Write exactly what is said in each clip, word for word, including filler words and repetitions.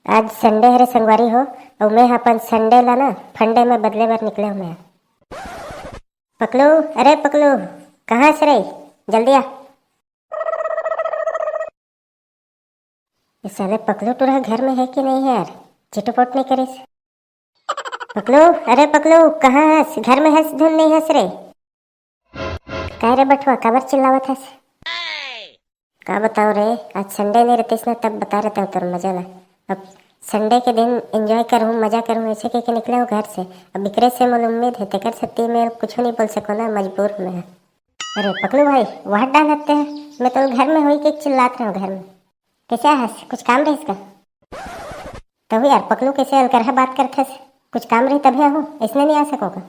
आज संडे हरे संगवारी हो, अउ मैं ह अपन संडे ला ना फंडे में बदले बर निकले हूँ मैं। पकलू, अरे पकलू, कहाँ हस रे? जल्दी आ। ये साले पकलू टूरा घर में है कि नहीं है यार? चिटपोट नहीं करिस। पकलू, अरे पकलू, कहाँ हस? घर में हस धुन नहीं हस रे? काय रे बठवा, काबर चिल्लावत हस? का बताओ रे, आज संडे नहीं रहतीस ना, तब बता रहते हो तोर मजा ला। अब संडे के दिन एंजॉय करूँ, मजा करूँ, ऐसे कह के निकले हो घर से। अब इकरे से मोल उम्मीद है, तेकर सेती मैं कुछ नहीं बोल सको ना, मजबूर हूँ मैं। अरे पकलू भाई, वाट डालते हैं, मैं तो घर में होई के चिल्लात रहूँ घर में। कैसे हस, कुछ काम रहिस का? तभी यार पकलू कैसे अलकरहा बात करथस, कुछ काम रही तभी आहूँ, ऐसने नहीं आ सको का?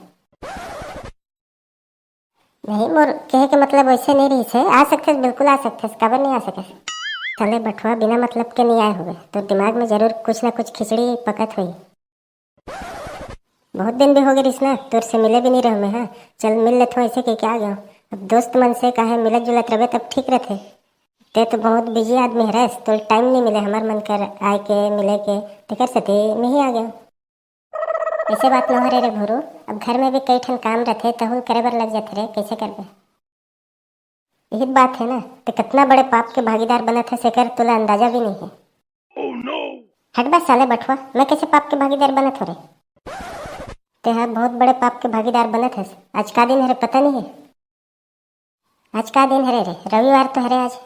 नहीं, मोर कहे के मतलब वैसे नहीं रहिस हे, आ सकथस, बिल्कुल आ सकथस, काबर नहीं आ सकस? साले बठवा बिना मतलब के नहीं आए होगे, तोर दिमाग में जरूर कुछ ना कुछ खिचड़ी पकत होई। बहुत दिन भी हो गए रिस ना, तोर से मिले भी नहीं रहूँ मैं, हाँ। चल मिल लेथो, ऐसे कह के आ गया। अब दोस्त मन से काहे मिलत जुलत रहे तब ठीक रहते। ते तो बहुत बिजी आदमी हरस, तोर टाइम नहीं मिले हमर मन कर आए के, मिले के, तेकर सेती मैं ही आ गया। ऐसे बात नोहरे रे भुरू, अब घर में भी कई ठन काम रहते, तहुल करे बर लग जाते रे, कैसे करबे? यही बात है ना, ते कितना बड़े पाप के भागीदार बनत है, सेकर तोला अंदाजा भी नहीं है। हट बा साले बठवा, मैं कैसे पाप के भागीदार बनत हो रे? ते हा बहुत बड़े पाप के भागीदार बनत हस। आज का दिन हरे पता नहीं है? आज का दिन हरे रे? रविवार तो हरे आज।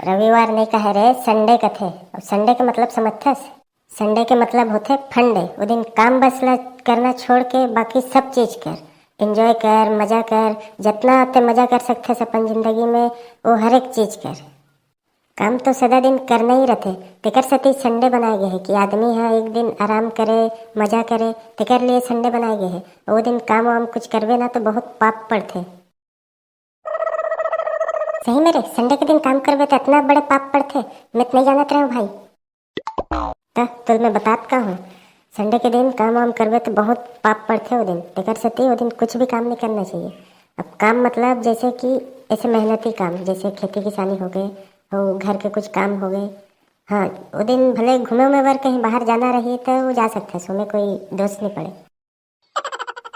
रविवार नहीं कहे रे, संडे कथे। अब संडे के मतलब समझथस? संडे के मतलब होथे फंडे। वो दिन काम बस ला करना छोड़ के बाकी सब चीज कर, एंजॉय कर, मजा कर, जितना ते मजा कर सकथस अपन जिंदगी में, वो हर एक चीज कर। काम तो सदा दिन करना ही रथे, तेकर सेती संडे बनाए गए है कि आदमी हा एक दिन आराम करे, मजा करे, तेकर लिए संडे बनाए गए है। वो दिन काम वाम कुछ करबे ना तो बहुत पाप पड़थे। सही में रे, संडे के दिन काम करबे तो इतना बड़े पाप पड़थे, मैं तो नहीं जानत रहे भाई। त तोल मैं बतात का हूँ, संडे के दिन काम वाम करबे तो बहुत पाप पड़थे वो दिन, तेकर सेती वो दिन कुछ भी काम नहीं करना चाहिए। अब काम मतलब जैसे कि ऐसे मेहनती काम, जैसे खेती किसानी हो गए, और घर के कुछ काम हो गए। हाँ, वो दिन भले घूमे उमे बर कहीं बाहर जाना रही तो वो जा सकते हैं, उसमें कोई दोष नहीं पड़े।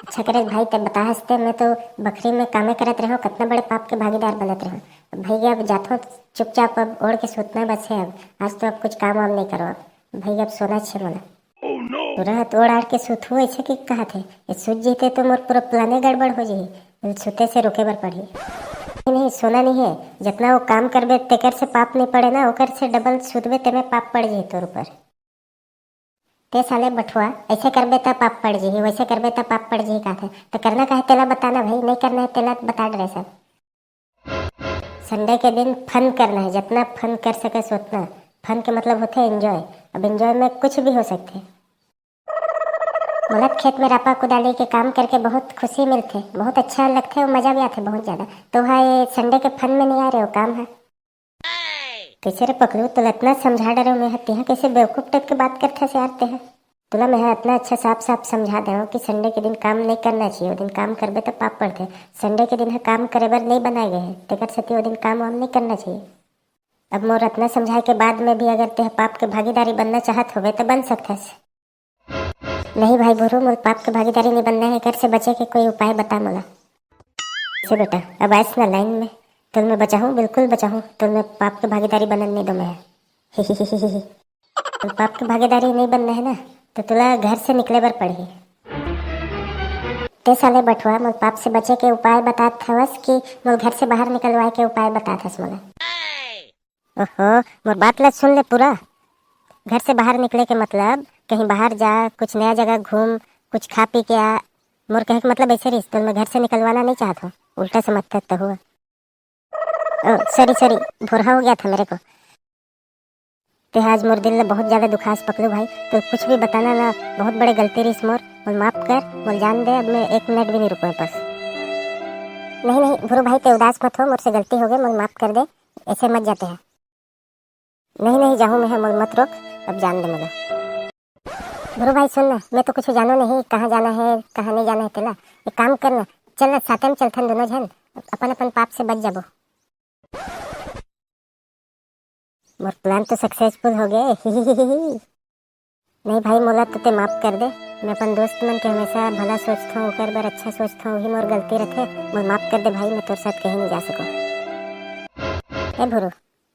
अच्छा करे भाई, ते बताहस ते, मैं तो बखरी में कामे करत रहो, कितना बड़े पाप के भागीदार बनत रहो। अब भैया अब जाथो चुपचाप, अब ओढ़ के सूतना बस है। अब आज तो अब कुछ काम वाम नहीं करो, अब भैया अब सोना छे मोला। तुरंत ओढ़ आड़ के सूतहू ऐसे के कहा थे, ये सूत जीते तो मोर पूरा प्लाने गड़बड़ हो जाही, सूते से रोके बर पड़ही। नहीं, नहीं, सोना नहीं है, जितना वो काम करबे तेकर से पाप नहीं पड़े ना, ओकर से डबल सूतबे तेमे पाप पड़ जाही तोर ऊपर। ते साले बठुआ, ऐसे करबे त पाप पड़ जही, वैसे करबे त पाप पड़ जही, कहा थे। तो करना का है तेला बताना भाई, नहीं करना है तेला बता डरे सब। संडे के दिन फन करना है, जितना फन कर सके उतना। फन के मतलब होथे एंजॉय। अब एंजॉय में कुछ भी हो सकथे। मोला खेत में रापा कुदाली के काम करके बहुत खुशी मिलथे, बहुत अच्छा लगथे और मजा भी आथे बहुत ज्यादा। तो हा ये संडे के फन में नहीं आ रहे हो काम है। कैसे रे पकलू, तोला इतना समझा डरे मैं, तेहा कैसे बेवकूफ टाइप के बात करथस यार तेहा। तोला मैं इतना अच्छा साफ साफ समझा दे कि संडे के दिन काम नहीं करना चाहिए, वो दिन काम करबे तो पाप पड़थे। संडे के दिन ह काम करे बर नहीं बनाए गए है, तेकर सेती वो दिन काम वाम नहीं करना चाहिए। अब मोर इतना समझाए के बाद में भी अगर तेह पाप के भागीदारी बनना चाहत होवे तो बन सकथस। नहीं भाई भुरू, मोल पाप के भागीदारी नहीं बनना है, एकर से बचे के कोई उपाय बता मोला। से बेटा, अब आइस ना लाइन में, तोल मैं बचाहूँ, बिल्कुल बचाहूँ, तोल मैं पाप के भागीदारी बनन नहीं दो मैं। मोल पाप के भागीदारी नहीं बनना है ना, तो तोला घर से निकले बर पड़ही। ते साले बठुआ, मोल पाप से बचे के उपाय बतात हवस कि मोल घर से बाहर निकलवाए के उपाय बतात हस मोला। ओहो, मोर बात ला सुन ले पूरा। घर से बाहर निकले के मतलब कहीं बाहर जा, कुछ नया जगह घूम, कुछ खा पी के आ। मोर कहे के मतलब ऐसे रहिस, तो मैं घर से निकलवाना नहीं चाहत हूँ, उल्टा समझता तो हुआ। ओ सॉरी सॉरी, भोरहा हो गया था मेरे को। ते आज मोर दिल ला बहुत ज्यादा दुखास पकलू भाई, तो कुछ भी बताना ना, बहुत बड़े गलती रहिस मोर, मोर माफ कर, मोर जान दे, अब मैं एक मिनट भी नहीं रुकूँ बस। नहीं नहीं भुरू भाई, ते उदास मत हो, मोर से गलती हो गई, मोर माफ कर दे, ऐसे मत जाते हैं। नहीं नहीं जाहूँ मैं, मोर मत रोक, अब जान दे मोला। भुरू भाई सुन ना, मैं तो कुछ जानो नहीं कहाँ जाना है, कहाँ नहीं जाना है तेला। एक काम कर ना, चल ना साथे में चलथन दोनों झन, अपन अपन पाप से बच जाबो। मोर plan तो successful हो गए। नहीं भाई, मोला तो ते माफ कर दे। मैं अपन दोस्त मन के हमेशा भला सोचथों, ओकर बर अच्छा सोचथों, वही मोर गलती रथे। मोला माफ कर दे भाई, मैं तोर साथ कहीं नहीं जा सको। ए भुरू,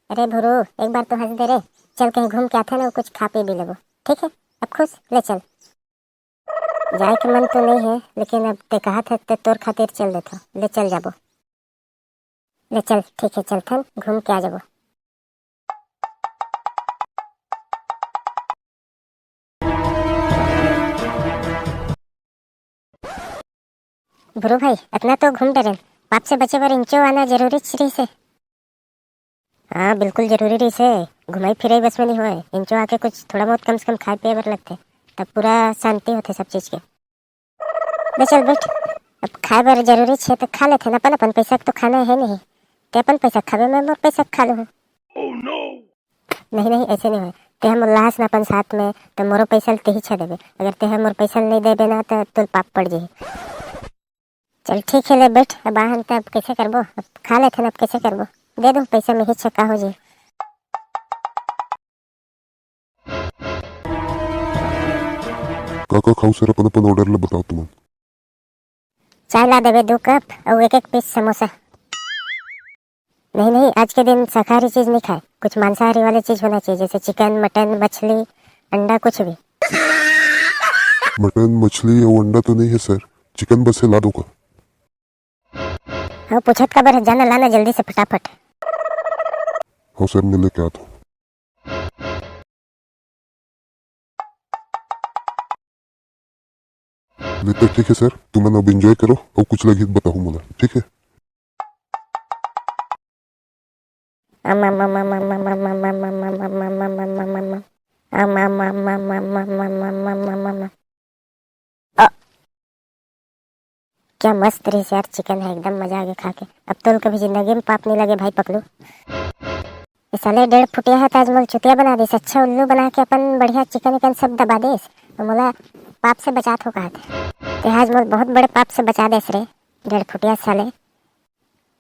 अरे भुरू, एक बार तो हंस दे रे। चल कहीं घूम के आथे ना, कुछ खा पी भी लेबो। ठीक है, अब खुश, ले चल। जाए के मन तो नहीं है, लेकिन अब ते कहा थे ते तोर खातिर चल देथो, ले चल जाबो। ले चल, ठीक है, चलथन, घूम के आ जाबो। भुरू भाई, इतना तो घूम डरेन, पाप से बचे बर इंचो आना जरूरी रहिस हे। हाँ, बिल्कुल जरूरी रहिस हे। घुमाई फिराई बस में नहीं होए, इंचो आके कुछ थोड़ा बहुत कम से कम खाए पिए बर लगथे, तब पूरा शांति होथे सब चीज के। ले चल बैठ, अब खाए बर जरूरी छे तो खा लेथे ना, अपन अपन पैसा के तो खाना है नहीं, ते अपन पैसा खाबे, मैं मोर पैसा के खा लूँ। नहीं नहीं, ऐसे नहीं होए, ते हम उल्लास ना अपन साथ में, तो मोरो पैसा ल तेही छे देबे, अगर ते मोर पैसा ल नहीं देबे ना तो तुल पाप पड़ जाही। चल ठीक है, ले बैठ, अब आहन त अब कैसे करबो, अब खा लेथे ना, अब कैसे करबो, दे दूँ पैसा में ही छक्का हो जी। का का खाऊ सर, अपन अपन order ल बताओ तुमन। चाय ला देबे दो कप और एक एक पीस समोसा। नहीं नहीं, आज के दिन शाकाहारी चीज नहीं खाए, कुछ मांसाहारी वाले चीज होना चाहिए, जैसे चिकन, मटन, मछली, अंडा, कुछ भी। मटन, मछली और अंडा तो नहीं है सर, चिकन बस है, ला दो का। हाँ, पूछत काबर है, जाना लाना जल्दी से फटाफट। हाँ सर, मैं लेके आता हूँ। ले तो ठीक है सर, तुमन अब enjoy करो और कुछ लगही त बताहू मोला, ठीक है? क्या मस्त रहिस यार चिकन है, एकदम मजा आगे खा के। अब तो कभी जिंदगी में पाप नहीं लगे भाई पकलू। ये साले डेढ़ फुटिया है, तो आज मोला चुतिया बना देस। अच्छा उल्लू बना के अपन बढ़िया चिकन इकन सब दबा देस, तो मोला पाप से बचात हो कहा थे। ते आज मोला बहुत बड़े पाप से बचा देस रे डेढ़ फुटिया साले।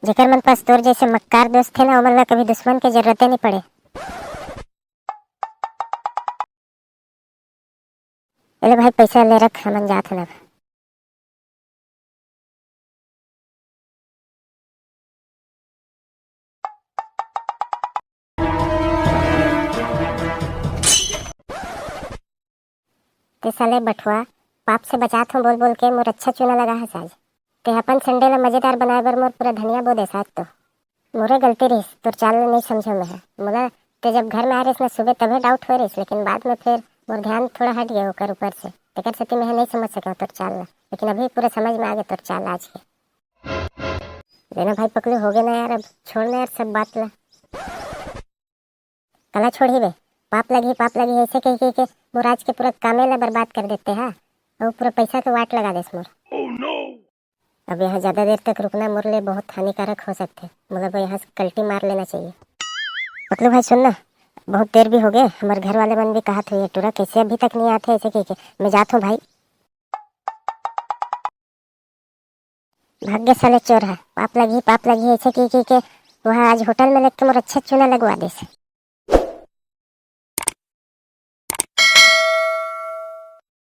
जेकर मन पास तोर जैसे मक्कार दोस्त थे ना, ओमन ला कभी दुश्मन के जरूरते नहीं पड़े। ए ले भाई, पैसा ले रख, हमन जात हन अब। ते साले बठुआ, पाप से बचात हूँ बोल बोल के मोर अच्छा चूना लगा हस आज। ते अपन Sunday ला मजेदार बनाए बर मोर पूरा धनिया बो देस आज तो। मोरे गलती रहिस, तोर चाल ल नइ समझेंव मेंह। मोला ते जब घर में आए रहिस ना सुबह, तभे doubt होए रहिस, लेकिन बाद में फिर मोर ध्यान थोड़ा हट गया ओकर ऊपर से, तेकर सेती मेंह नइ समझ सकेंव तोर चाल ल, लेकिन अभी पूरा समझ में आ गया तोर चाल आज के। देना भाई पकलू, हो गया ना यार, अब छोड़ ना यार सब बात ला। काला छोड़ही बे, पाप लगही, पाप लगही, ऐसे कह कह के मोर आज के पूरा कामे ला बर्बाद कर देते हा, और पूरा पैसा के वाट लगा देस मोर। अब यहाँ ज्यादा देर तक रुकना मोर ले बहुत हानिकारक हो सकथे। मोला वो यहाँ से कल्टी मार लेना चाहिए। पतलू भाई सुन ना, बहुत देर भी हो गए, हमारे घर वाले मन भी कहा थे, "ये टूरा कैसे अभी तक नहीं आते?" ऐसे कह के मैं जात हूँ भाई। भाग गे साले चोर हा, पाप लगही, पाप लगही, ऐसे कह कह के वहाँ आज होटल में लेके मोर अच्छा चूना लगवा देस।